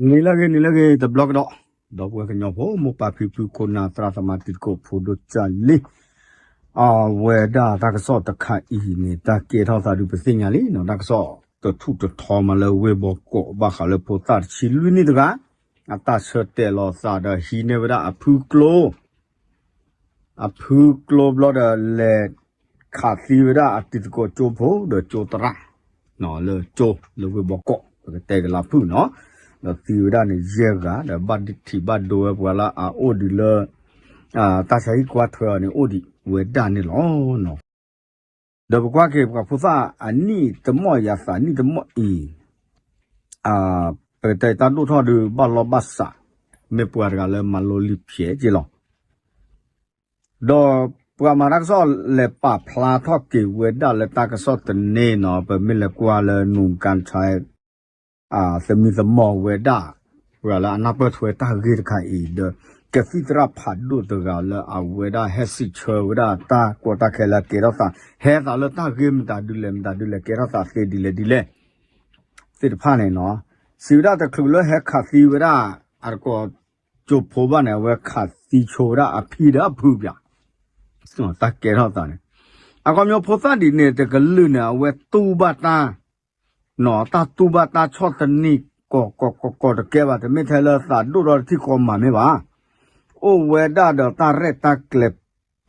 နံၤလၢအဂ့ၤ နံၤလၢအဂ့ၤ တဘျီကဒီး, ဒီပုၢ်ဝဲၢ်ကညီဖိ မိၢ်ပၢ်ဖံဖု ခိၣ်နၢ်သရၣ်သမါ တံၤသကိးဖိဒိၣ်ကၢ်လံ, အဝဲဒၣ်တၢ်ကစီၣ်တခါအံၤန့ၣ် တၢ်ကဲထီၣ်သးဒုးပသ့ၣ်ညါလံနီၤ, တၢ်ကစီၣ်တထူၣ်တထီမးလၢဝ့ၢ်ဘီကီး ဘၣ်ဃးလၢဖိသၣ်တဆံလွံၢ်နံၣ်တဂၤ အတၢ်ဆၢတဲာ်လီၤသးဒီးဟံးန့ၢ်ဝဲဒၣ်အဖုကျိ အဖုကျိဘျီဒီးလဲၤခးသံဝဲဒၣ်အတံၤသကိးကၠိဖိဒီးကၠိသရၣ်, လၢကၠိလၢဝ့ၢ်ဘီကီး ပကတဲကလါဖုၣ်နီၤ, ဒီးသံဝဲဒၣ်န့ၣ်ယဲၢ်ဂၤ ဒီးဘၣ်ထံးဘၣ်ဒိဝဲပှၤလၢအအိၣ်ဒံးလၢ တၢ်ဆါဟံၣ်ကွၢ်ထွဲအီၤန့ၣ် အိၣ်ဒံးဝဲဒၣ်န့ၣ်လီၤ. ဒီးပကွၢ်က့ၤပှၤဖိသၣ်အနံၣ်တမီၢ်အံၤ အသးနံၣ်တမီၢ်အံၤ ပကတဲတၢ်ဒိၣ်ထီၣ်ဒုးဘၣ်လီၢ်ဘၣ်စး, မ့ၢ်ပှၤတဂၤလၢမၤလိလံာ်ဖျဲးက့လီၤ. ဒီးပှၤမၤတၢ်ကစီၣ်လဲၤပာ်ဖျါထီၣ်က့ၤဝဲဒၣ်လၢတၢ်ကစီၣ်တန့ၢ်နီၤ, ပမ့ၢ်လဲၤကွၢ်လၢနူၢ်ကၣ်ထါ သမံသမိးဝဲဒၣ် ပှၤလၢအနၢ်ပၢၢ်ထွဲတၢ်ဂ့ၢ်တခါအံၤ ဒီးကသံၣ်သရၣ်ဖးဒိၣ်တဂၤလၢအဝဲဒၣ်ဟဲစံးဆၢဝဲဒၣ်တၢ်ကီတၢ်ခဲလၢကဲထီၣ်သး ဟဲသးလၢတၢ်ဂ့ၢ်မတၤဒ်လဲၣ်မတၤဒ်လဲၣ် ကဲထီၣ်သးသ့ဒ်လဲၣ်ဒ်လဲၣ် သ့ၣ်တဖၣ်န့ၣ်နီၤ, စံးဝဲဒၣ်တချုးလၢဟဲခးသံဝဲဒၣ် အတကိးကၠိဖိဘၣ်န့ၣ် အဝဲခးသံဆိဝဲဒၣ်အဖံဒီးအဖုပၠး တၢ်ကဲထီၣ်သးန့ၣ်, အခီပညီဖိသၣ်ဒ်န့ၣ် တကလုာ်န့ၣ် အဝဲတူၢ်ဘၣ်တၢ် နီၤတၢ်တူၢ်ဘၣ်တၢ်ဆီၣ်သနံးကီးကီးကီးကီးတကဲဘၣ်, တမ့ၢ်ထဲလၢသးဒိၣ်ထီၣ်တထံၣ်ဃီမၤမ့ၢ်ဘၣ်, အိၣ်ဝဲဒၣ်ဒီးတၢ်ရဲၣ်တၢ်ကျဲၤ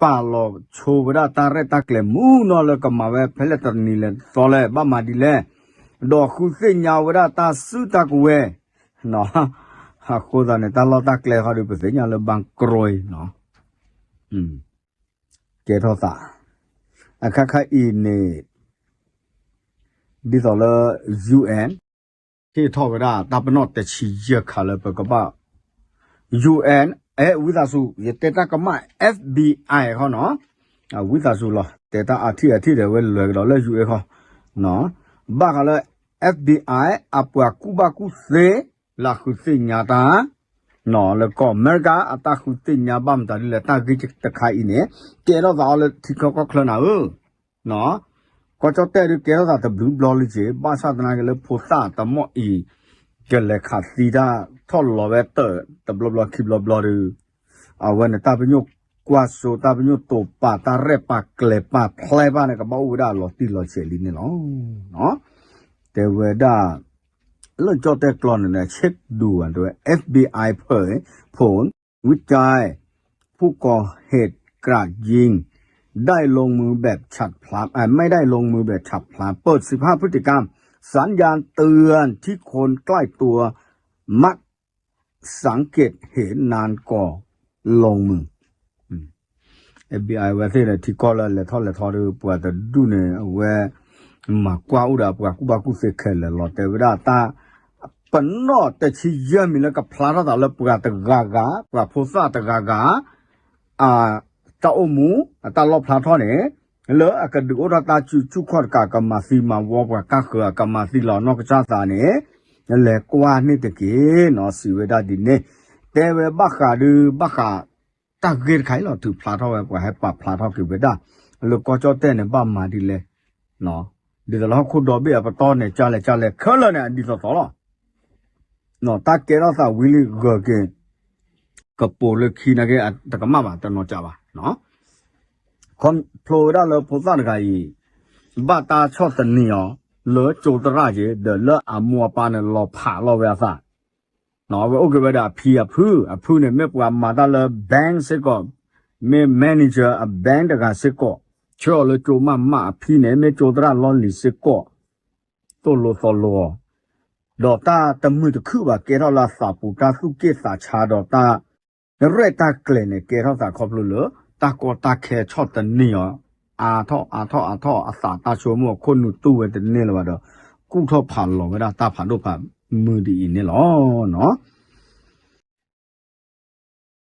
ပာ်လီၤဆိဝဲဒၣ်တၢ်ရဲၣ်တၢ်ကျဲၤမူနီၤလၢကမၤဝဲဖဲလဲၣ်တနံၤလဲၣ်သီလဲၣ် ဘၣ်မၤဒ်လဲၣ်, ဒီးဃုသ့ၣ်ညါဝဲဒၣ်တၢ်စုတၢ်ကဝဲၤ အဃိသတးန့ၣ် တၢ်လီၢ်တၢ်ကျဲဃီဒီး ပသ့ၣ်ညါလၢဘၣ်ကရၢနီၤ ကဲထီၣ်သး အခါခါအံၤန့ၣ် ဒ်သိးလၢ UN ဟ့ၣ်ထီၣ်ဝဲဒၣ်တၢ်ပနီၣ်တဆံယဲၢ်ခါလၢပကဘၣ် UN အဲ ဝံသးစူၤ ယတဲတၢ်ကမၣ် FBI ခီနီၤ, ဝံသးစူၤလီၤ တဲတၢ်အါထံၣ်အါထံၣ်ဒီး ဝဲလဲၤကဒီးလၢ UN ခီ, ဘၣ်ဃးလၢ FBI အပှၤကူၣ်ဘၣ်ကူၣ်သ့ လၢအဃုသ့ၣ်ညါတၢ် လၢကီၢ်အမဲရကၤ အတၢ်ဃုသ့ၣ်ညါဘၣ်မတၤဒ်လဲၣ် တၢ်ဂ့ၢ်တခါအံၤန့ၣ် ကဲထီၣ်သးအီၤလၢထံချၢကီၢ်ချၢနၤဧၢ ကီၢ်ကၠီၣ်တဲၣ်ဒုးကဲထီၣ်သးတဘျုးဘျီလံက့ၤ ဘၣ်ဆၣ်သနာ်က့လၢဖိသၣ်တမီၢ်အံၤ ကလဲၤခးသံတၢ်ထီၣ်လီၤဝဲတၢၢ်တဘျီဘျီခံဘျီဘျီဒီး အဝဲန့ၣ်တၢ်ပညိၣ်ကွၢ်စိ တၢ်ပညိၣ်တိာ်ပာ် တၢ်ရဲၣ်ပာ်ကျဲၤပာ်ဖျဲပာ်န့ၣ် ကဘၣ်အိၣ်ဝဲဒၣ်အလီၤတံၢ်လီၤဆဲးလံန့ၣ်လီၤ. တဲဝဲဒၣ် လၢကၠီၣ်တဲၣ်ကျိာ်န့ၣ် เช็คดู တဲဝဲ FBI เผยผลวิจัย ผู้ก่อเหตุกราดยิง ได้ลงมือแบบฉับพลัน เอ่อ ไม่ได้ลงมือแบบฉับพลัน เปิดสิบห้าพฤติกรรม สัญญาณเตือนที่คนใกล้ตัว มักสังเกตเห็นนานก่อนลงมือ FBI ဝဲသ့ၣ်န့ၣ် ထံကီၢ်လၢလဲၤထီၣ်လဲၤထီဒီး ပှၤတဒူၣ်န့ၣ် အဝဲ မၤကွၢ်အိၣ်ဒီးပှၤကူၣ်ဘၣ်ကူၣ်သ့ခဲလၢာ်လီၤ. တဲဝဲဒၣ်တၢ် ပနီၣ်တဆံယဲၢ်မံၤလၢကဖျါထီၣ်သးလၢပှၤတဂၤဂၤ ပှၤဖိသၣ်တဂၤဂၤ အတၢ်အိၣ်မူ အတၢ်လီၣ်ဖျါထီၣ်န့ၣ် လၢအကဒုးအိၣ်ထီၣ်တၢ်စုဆူၣ်ခီၣ်တကး ကမၤသံမၤဝီပှၤကါဃၢၤ ကမၤသံလီၤနီၢ်ကစၢ်သးန့ၣ် လဲၤကွၢ်န့ၢ်တက့ၢ်နီၤ စံးဝဲဒၣ်ဒ်န့ၣ် တဲဝဲဘၣ်ဃးဒုး ဘၣ်ဃး တၢ်ဂ့ၢ်တခါအံၤလီၤ ထုးဖျါထီၣ်ဝဲ ပှၤဟဲပာ်ဖျါထီၣ်က့ၤဝဲဒၣ် လၢကီၢ်ကၠီၣ်တဲၣ်န့ၣ် ဘၣ်မၤဒ်လဲၣ် ဒ်သိးလၢဟီၣ်ခိၣ်ဒီဘ့ၣ်အပတီၢ်န့ၣ် ကၢ်လဲၣ်ကၢ်လဲၣ် ခဲလၢာ်န့ၣ် အဒ်သိးသိးလီၤ. တၢ်ကဲထီၣ်သးဝံၤလံဂၢၤက့ၤ ကပိာ်လၢခံနာ်က့ တကမၣ်ဘၣ် တနီၤကၢ်ဘၣ် ခီဖျိဝဲဒၣ်လၢဖိသၣ်တဂၤအံၤ ဘၣ်တၢ်ဆီၣ်သနံးအီၤ လၢကၠိသရၣ်က့ၤ ဒီးလၢအမိၢ်အပၢ်န့ၣ် လီၤဖးလီၤဝဲအသး အဝဲအိၣ်က့ၤဝဲဒီးအဖံအဖု အဖုန့ၣ် မ့ၢ်ပှၤမၤတၢ်လၢ bank စ့ၢ်ကီး မ့ၢ် manager အ bank တဂၤစ့ၢ်ကီး ဆှၢအီၤလၢကၠိမးမး အဖံန့ၣ် မ့ၢ်ကၠိသရၣ်လီၢ်လံၤစ့ၢ်ကီး သိၣ်လိသီလိအီၤ ဒီးတၢ်တမုာ်တခုၣ်ဘၣ် ကဲထီၣ်လၢအသးပူၤ တၢ်သူၣ်က့ၣ်သးဆါဒီးတၢ် ရဲၣ်တၢ်ကျဲၤန့ၣ် ကဲထီၣ်သးခီဖျိလၢ တၢ်ကီတၢ်ခဲဆီၣ်သနံးအီၤ အါထီၣ်အါထီၣ်အါထီၣ် အသးတၢ်ဆိကမိၣ်အခိၣ်နူာ်တူၢ်ဝဲတန့ၢ်လၢၤဘၣ်ဒီး ကူၣ်ထီၣ်ဖးလီၤဝဲဒၣ်တၢ်ဖးဒိၣ်ဖးမုၢ်ဒ်အံၤန့ၣ်လီၤ.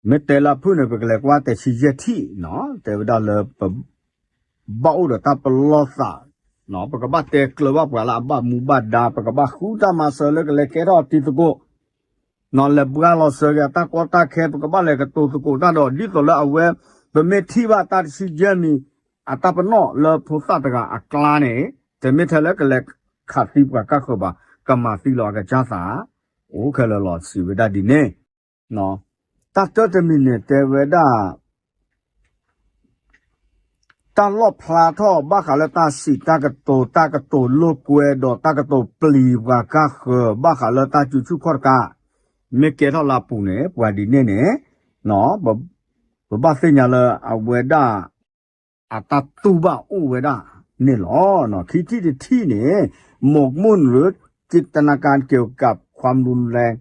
မ့ၢ်တဲလၢအဖုၣ်န့ၣ် ပကလဲၤကွၢ်တဲဆံယဲၢ်ထံၣ်နီၤ တဲဝဲဒၣ်လၢပ ဘၣ်အိၣ်ဒီးတၢ်ပလီၢ်သး ပကဘၣ်တဲကျၢၤဘၣ်ပှၤလၢအဘၣ်မူဘၣ်ဒါ ပကဘၣ်ဃုတၢ်မၤစၢၤလၢကလဲၤကဲထီၣ်တံၤသကိး လဲၤဘှါလီၤစၢၤက့ၤအတၢ်ကီတၢ်ခဲ ပကဘၣ်လဲၤကတိၤသကိးတၢ်ဒီး ဒ်သိးလၢအဝဲ ပမ့ၢ်ထံၣ်ဘၣ်တၢ်တဆံယဲၢ်မံၤ အတၢ်ပနီၣ်လၢဖိသၣ်တဂၤအကျါန့ၣ် တမ့ၢ်ထဲလၢကလဲၤခးသံပှၤကါဃၢၤဘၣ် ကမၤသံလီၤအကစၢ်သး အိၣ်ခဲလၢာ်လီၤ စံးဝဲဒၣ်ဒ်န့ၣ်. တၢ်တၢတမံၤန့ၣ် တဲဝဲဒၣ် တၢ်လီၣ်ဖျါထီၣ်ဘၣ်ဃးလၢတၢ်စံးတၢ်ကတိၤ တၢ်ကတိၤလိာ်ကွဲ ဒီးတၢ်ကတိၤပျံၤပှၤကါဃၢၤ ဘၣ်ဃးလၢတၢ်စုဆူၣ်ခီၣ်တကး မ့ၢ်ကဲထီၣ်လၢအပူၤန့ၣ် ပှၤဒ်န့ၣ်န့ၣ် ပဘၣ်သ့ၣ်ညါလၢအဝဲဒၣ် အတၢ်တူၢ်ဘၣ်အိၣ်ဝဲဒၣ်န့ၣ်လီၤ. ခံထံၣ်တထံၣ်န့ၣ် หมกมุ่นหรือจินตนาการเกี่ยวกับความรุนแรง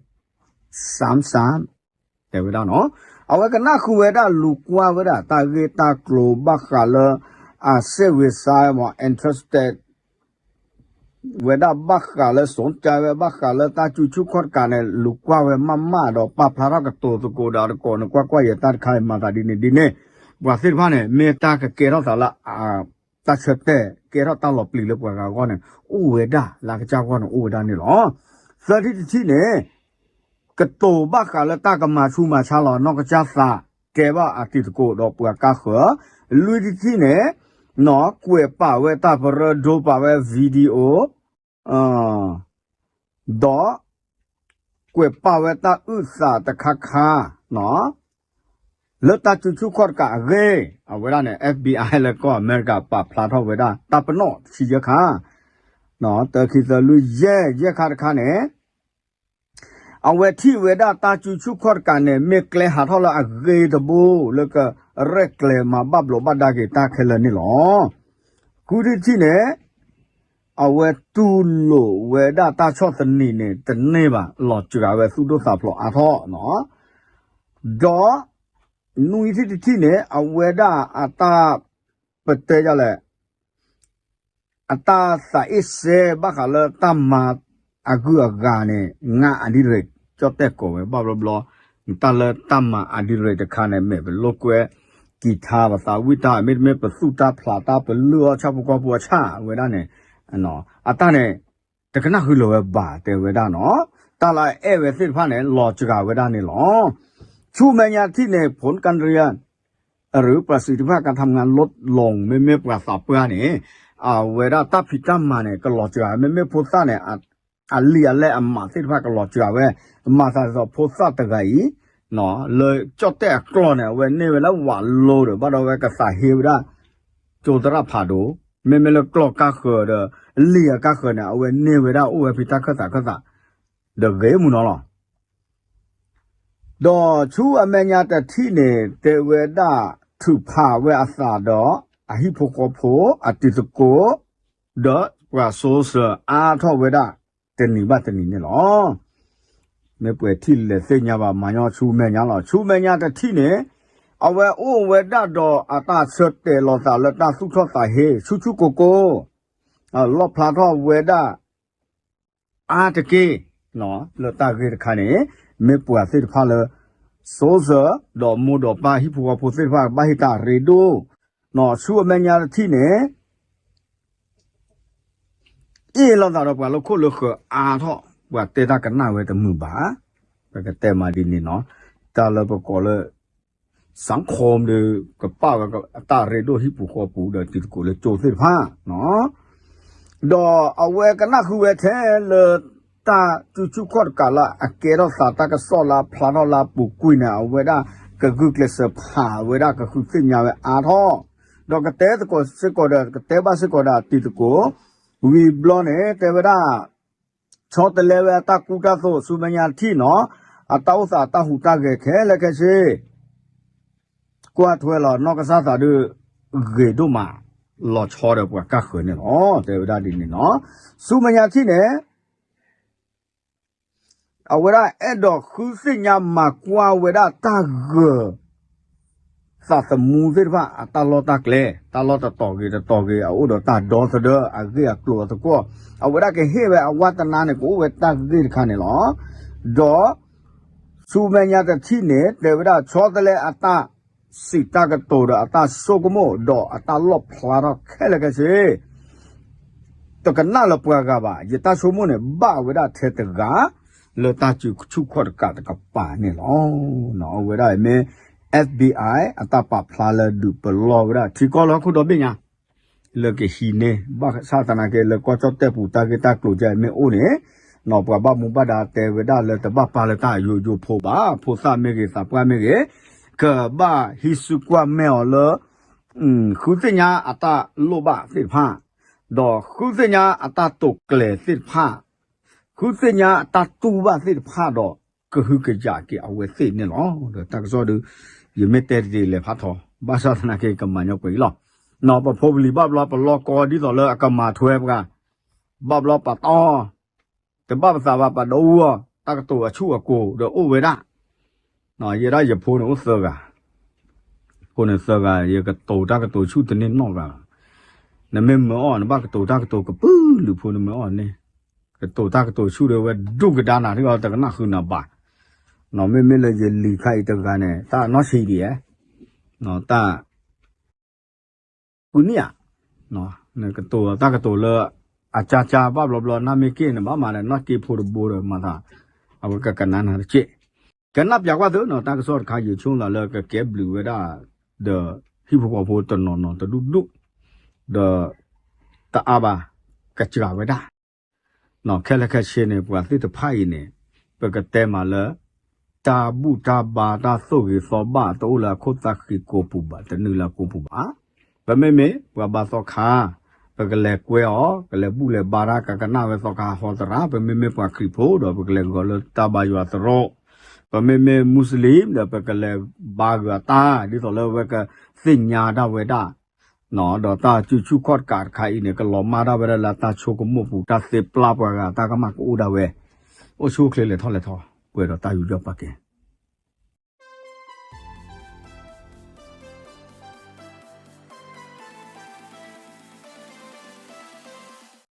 ซ้ำๆ တဲဝဲဒၣ်နီၤ အဝဲကနၣ်ဃုာ်ဝဲဒၣ်လူၤကွၢ်ဝဲဒၣ် တၢ်ဂ့ၢ်တၢ်ကျိၤဘၣ်ဃးလၢ အစဲးဝ့ၤစါမး interested ဝဲဒၣ်ဘၣ်ဃးလၢ สนใจ ဝဲဘၣ်ဃးလၢတၢ်စုဆူၣ်ခီၣ်တကးန့ၣ် လူၤကွၢ်ဝဲမးမးဒီး ပာ်ဖျါထီၣ်ကတိၤသကိးဒီးတကိးန့ၣ် ကွၢ်ကွၢ်ယဲတၢ်တခါအံၤ မၤသးဒ်န့ၣ်ဒ်န့ၣ် ပှၤသ့ၣ်တဖၣ်န့ၣ် မ့ၢ်တၢ်ကကဲထီၣ်သးလၢ တၢ်ဆၢတဲာ် ကဲထီၣ်တၢ်လီၤပျံၤလၢပှၤဂၤအဂီၢ်န့ၣ် အိၣ်ဝဲဒၣ် လၢကစၢ်ဂီၢ်န့ၣ် အိၣ်ဝဲဒၣ်န့ၣ်လီၤ. သၢထံၣ်တထံၣ်န့ၣ် ကတိၤဘၣ်ဃးလၢတၢ်ကမၤဆူးမၤဆါလီၤ နီၢ်ကစၢ်သး ကဲဘၣ်အတံၤသကိးဒီးပှၤကါဃၢၤ, လွံၢ်ထံၣ်တထံၣ်န့ၣ် ကွဲးပာ်ဝဲတၢ်ပရၢဒိပာ်ဝဲ video ဒီး ကွဲးပာ်ဝဲတၢ်အုၣ်သးတခါခါ လၢတၢ်စုဆူၣ်ခီၣ်တကးအဂ့ၢ် အဝဲဒၣ်န့ၣ် FBI လၢကီၢ်အမဲရကၤ ပာ်ဖျါထီၣ်ဝဲဒၣ် တၢ်ပနီၣ်ဆံယဲၢ်ခါ တၢ ခံ သၢ လွံၢ် ယဲၢ် ယဲၢ်ခါတခါန့ၣ် အဝဲထံၣ်ဝဲဒၣ်တၢ်စုဆူၣ်ခီၣ်တကးန့ၣ် မ့ၢ်ကျဲဟးထီၣ်လၢအဂ့ၤတဘိ လၢကရဲၣ်ကျဲၤမၤဘၣ်ဘျိးဘၣ်ဒါက့ၤတၢ်ခဲလၢာ်န့ၣ်လီၤ. ဃုထံၣ်တထံၣ်န့ၣ် အဝဲတူၢ်လိာ်ဝဲဒၣ်တၢ်ဆီၣ်သနံးန့ၣ် တန့ၢ်ဘၣ် လီၤစှၤဝဲသူၣ်ဒိၣ်သးဖျိးအါထီၣ် ဒီး နွံထံၣ်တထံၣ်န့ၣ် အဝဲဒၣ်အတၢ် ပတဲဒ်လဲၣ် အတၢ်သးအ့ၣ်စဲဘၣ်ဃးလၢတၢ်မၤအဂုၤအဂၤန့ၣ် ငါအဒံရ့ၣ် ကၠီၣ်တဲၣ်ကိးဝဲဘၣ်ဘျီဘျီ တၢ်လၢတၢ်မၤအဒံရ့ၣ်တခါန့ၣ် မ့ၢ်ပလိာ်ကွဲ ကံၤထါ ပသးဝံၣ်တၢ် မ့တမ့ၢ်ပသူၣ်တၢ်ဖျးတၢ် ပလုၢ်အီၣ်ဆၣ်ဖိကီၢ်ဖိအဆၣ်ဝဲဒၣ်န့ၣ် အတၢ်န့ၣ် တကနၣ်ဃုာ်လၢၤဝဲဘၣ် တဲဝဲဒၣ်နီၤ တၢ်လၢအအဲၣ်ဝဲသ့ၣ်တဖၣ်န့ၣ် လီၤစှၤဝဲဒၣ်န့ၣ်လီၤ. ဆူမဲာ်ညါတထံၣ်န့ၣ် ผลการเรียน หรือประสิทธิภาพการทำงานลดลง မ့မ့ၢ်ပှၤသးပှၢ်န့ၣ် အဝဲဒၣ်တၢ်ဖံးတၢ်မၤန့ၣ် ကလီၤစှၤ မ့မ့ၢ်ဖိသၣ်န့ၣ် အလံာ်အလဲၢ်အမးသ့ၣ်တဖၣ်ကလီၤစှၤဝဲ မၤသးဒ်သိးဖိသၣ်တဂၤအံၤ လၢကၠီၣ်တဲၣ်အကျီၢ်န့ၣ် အဝဲန့ၢ်ဝဲလၢဝးလိဒီး ဘၣ်ဒီးဝဲကသးဟ့ဝဲဒၣ် ကၠိသရၣ်ဖးဒိၣ် မ့မ့ၢ်လၢကျီၢ်ကါဃၢၤဒီး အလံာ်အကါဃၢၤန့ၣ် အဝဲန့ၢ်ဝဲဒၣ်အိၣ်ဝဲဖံးတၢ်ခၢၣ်သးခၢၣ်သး ဒီးဂ့ၤမုၢ်နီၤလီၤ. ဒီးဆူအမဲာ်ညါတထံၣ်န့ၣ် တဲဝဲဒၣ်ထုးဖးဝဲအသးဒီး အဟံၣ်ဖိဃီဖိ အတံၤသကိး ဒီးပှၤစိစၢၤအါထီၣ်ဝဲဒၣ် တနံၤဘၣ်တနံၤန့ၣ်လီၤ. မ့ၢ်ပှဲၤထံၣ်လဲၣ်သ့ၣ်ညါဘၣ် မၤညီဆူမဲာ်ညါလီၤ. ဆူမဲာ်ညါတထံၣ်န့ၣ် အဝဲအိၣ်ဝဲဒၣ်ဒီးအတၢ်ဆၢတဲာ်လီၤသးလၢတၢ်သူၣ်ထီၣ်သးဟ့ ဆူၣ်ဆူၣ်ကိၢ်ကိၢ် လီၣ်ဖျါထီၣ်ဝဲဒၣ် အါတက့ၢ် လၢတၢ်ဂ့ၢ်တခါန့ၣ် မ့ၢ်ပှၤသ့ၣ်တဖၣ်လၢ စိစၢၤ ဒီးမိၢ်ဒီးပၢ်ဟံၣ်ဖိဃီဖိသ့ၣ်တဖၣ် ဘၣ်ဟ့ၣ်တၢ်ရ့ဒိၣ် ဆူအမဲာ်ညါတထံၣ်န့ၣ် အ့ၣ်လိာ်သးဒီးပှၤလၢခိၣ်လၢဃၢၤအါထီၣ် ပှၤတဲတၢ်ကနၣ်ဝဲတမုာ်ဘၣ်. ပကတဲမးဒ်န့ၣ်နီၤ တၢ်လၢပကိးလၢ စၣ်ခိၣ်ဒီး ကပာ်ဝဲအတၢ်ရ့ဒိၣ်ဟံၣ်ပူၤဃီပူၤဒီးတံၤသကိးလၢကၠိသ့ၣ်တဖၣ် ဒီးအဝဲကနၣ်ဃုာ်ဝဲထဲလၢ တၢ်စုဆူၣ်ခီၣ်တကးလၢအကဲထီၣ်သးတၢ်ကစီၣ်လၢအဖျါထီၣ်လၢအပူၤကွံာ်န့ၣ် အဝဲဒၣ်ကဂုာ်ကျဲးစၢးဖးဝဲဒၣ်ကဃုသ့ၣ်ညါဝဲအါထီၣ် ဒီးကတဲသကိးစ့ၢ်ကီးဒီး ကတဲဘၣ်စ့ၢ်ကီးဒီးတံၤသကိး ဝံၤဘျီန့ၣ် တဲဝဲဒၣ် ဆီတလဲဝဲအတၢ်ကူတၢ်သိးဆူမဲာ်ညါတထံၣ်နီၤ အတၢ်အိၣ်သးအတၢ်ဟူးတၢ်ဂဲၤခဲလၢာ်ခဲဆ့ ကွၢ်ထွဲလီၤနီၢ်ကစၢ်သးဒုး ဂ့ၤဒိၣ်မး လီၤဆီဒီးပှၤကါဃၢၤန့ၣ်လီၤ တဲဝဲဒၣ်ဒ်န့ၣ်နီၤ ဆူမဲာ်ညါတထံၣ်န့ၣ် အဝဲဒၣ်အဲၣ်ဒိးဃုသ့ၣ်ညါမၤကွၢ်ဝဲဒၣ်တၢ်ဂၢၢ် သးသမူသ့ၣ်တဖၣ် အတၢ်လီၢ်တၢ်ကျဲ တၢ်လီၢ်တတီၤဂ့ၤတတီၤဂ့ၤ အအိၣ်ဒီးတၢ်ဒီသဒၢ အဂ့ၢ်အကျိၤအသကိး အဝဲဒၣ်ကဟ့ၣ်ဝဲအဝါတနါန့ၣ် ကအိၣ်ဝဲတၢ်ဂ့ၢ်တခါန့ၣ်လီၤ. ဒီး ဆူမဲာ်ညါတထံၣ်န့ၣ် တဲဝဲဒၣ်ဆီတလဲအတၢ်စံးတၢ်ကတိၤဒီးအတၢ်ဆိကမိၣ် ဒီးအတၢ်လီၣ်ဖျါထီၣ်ခဲလၢာ်ခဲဆ့ တကနၣ်လၢပှၤဂၤဘၣ် ယတၢ်ဆိကမိၣ်န့ၣ် ဘၣ်ဝဲဒၣ်ထဲတဂၤ လၢတၢ်စုဆူၣ်ခီၣ်တကးတကပၤန့ၣ်လီၤ. အဝဲဒၣ်မ့ၢ် FBI အတၢ်ပာ်ဖျါလၢဒုးပလီၢ်ဝဲဒၣ် ထံကီၢ်လၢဟီၣ်ခိၣ်ဒီဘ့ၣ်ညါ လၢကဟံးန့ၢ် ဘၣ်ဆၣ်သနာ်က့ လၢကီၢ်ကၠီၣ်တဲၣ်ပူၤတၢ်ဂ့ၢ်တၢ်ကျိၤကမ့ၢ်အိၣ်န့ၣ် ပှၤဘၣ်မူဘၣ်ဒါတဲဝဲဒၣ်လၢတဘၣ်ပာ်လၢတၢ်ယိယိဖိဘၣ်, ဖိသၣ်မ့ၢ်ဂ့ၤ သးပှၢ်မ့ၢ်ဂ့ၤ, ကဘၣ်ဟံးစုကွၢ်မဲာ်အီၤလၢ ဃုသ့ၣ်ညါအတၢ်လိၣ်ဘၣ်သ့ၣ်တဖၣ်, ဒီးဃုသ့ၣ်ညါအတၢ်တိာ်ကျဲၤသ့ၣ်တဖၣ်, ဃုသ့ၣ်ညါအတၢ်တူၢ်ဘၣ်သ့ၣ်တဖၣ်ဒီး ကဟုကယာ်က့ၤအဝဲသ့ၣ်န့ၣ်လီၤ. ဒီးတၢ်ကစီၣ်ဒုး ယမ့ၢ်တဲတဒ်လဲၤဖးထီ, ဘၣ်ဆၣ်သနာ်က့ကမၤညီကွဲးအံၤလီၤ. နီၢ်ပဖိပလံၤဘၣ်ဘျီပလီၢ်ကီဒ်သိးလၢအကမၤထွဲပှၤ, ဘၣ်ဘျီပတီၢ် တဘၣ်ပသးဘၣ်ပဒိအီၤ, တၢ်ကတိၤအဆူၣ်အကိၤဒီးအိၣ်ဝဲဒၣ်, ယဲဒၣ်ယဖိန့ၣ်အိၣ်သၢဂၤ, ဖိန့ၣ်သၢဂၤ ယကတိၤတၢ်ကတိၤဆူၣ်တန့ၢ်နီတဂၤဘၣ်. နမ့ၢ်မၢအီၤ နဘၣ်ကတိၤတၢ်ကတိၤကပုာ်လုာ်ဖိနမၢအီၤန့ၣ်, ကတိၤတၢ်ကတိၤဆူၣ်ဒီးဝဲဒူၣ်ကဒါနၤ ထံၣ်အီၤတကနၣ်ဃုာ်နၤဘၣ်. နီၢ်မ့မ့ၢ်လၢယလံၤခါအံၤတဂၤန့ၣ် တၢ်နီၢ်ဆံးဒံးဧါ, တၢ် ပုၢ်နံၣ်ဧါ, နကတိၤတၢ်ကတိၤလၢ အကၢ်ကၢ်ဘၣ်ဘျီဘျီ နမ့ၢ်က့ၢ်န့ၣ်ဘၣ်မၤဒီး နီၢ်က့ၢ်ဖိတဘိဒီးမၤသး အဝဲကကနၣ်နၤတက့ၢ်. ကနၣ်ပၠးကွၢ်သုနီၤ တၢ်ကစီၣ်တခါ ယဆိကမိၣ်လၢကကဲဘျုးဝဲဒၣ် ဒီးဟံၣ်ဖိဃီဖိတနီၤနီၤတဒူၣ်ဒူၣ်, ဒီးတအါဘၣ် ကစှၤဝဲဒၣ် ခဲလၢာ်ခဲဆ့န့ၣ် ပှၤသ့ၣ်တဖၣ်အံၤန့ၣ် ပကတဲမးလၢ တၢ်ဘူၣ်တၢ်ဘါတၢ်သိၣ်ဂ့ၤသီဘၣ် တအိၣ်လၢအခိၣ်သၣ်ဃံးကိာ်ပူၤဘၣ် တနုာ်လၢအကိာ်ပူၤဘၣ်. ပမ့မ့ၢ်ပှၤဘါသီခါ ပကလဲၤကွဲအီၤ ကလဲၤဘူၣ်လဲၤဘါတၢ် ကကနၣ်ဝဲသီခါဟီသရၣ်, ပမ့မ့ၢ်ပှၤခရံာ်ဖိဒီး ပကလဲၤဂီၤလၢတၢ်ဘါယွၤသရိာ်, ပမ့မ့ၢ်မူစလ့ၣ်ဒီး ပကလဲၤဘါဂ့ၤအတၢ် ဒ်သိးလၢဝဲကသ့ၣ်ညါဒၣ်ဝဲဒၣ် ဒီးတၢ်စုဆူၣ်ခီၣ်တကးတခါအံၤန့ၣ် ကလီၤမၢ်ဒၣ်ဝဲဒၣ်လၢတၢ်ဆိကမိၣ်ပူၤ တၢ်သ့ပျၢ်ပှၤဂၤ တၢ်ကမၣ်ကအိၣ်ဒၣ်ဝဲ, အိၣ်ဆူၣ်အိၣ်ချ့လဲၤထီၣ်လဲၤထီ ပှဲၤဒီးတၢ်ယူးယီၣ်ပာ်ကဲ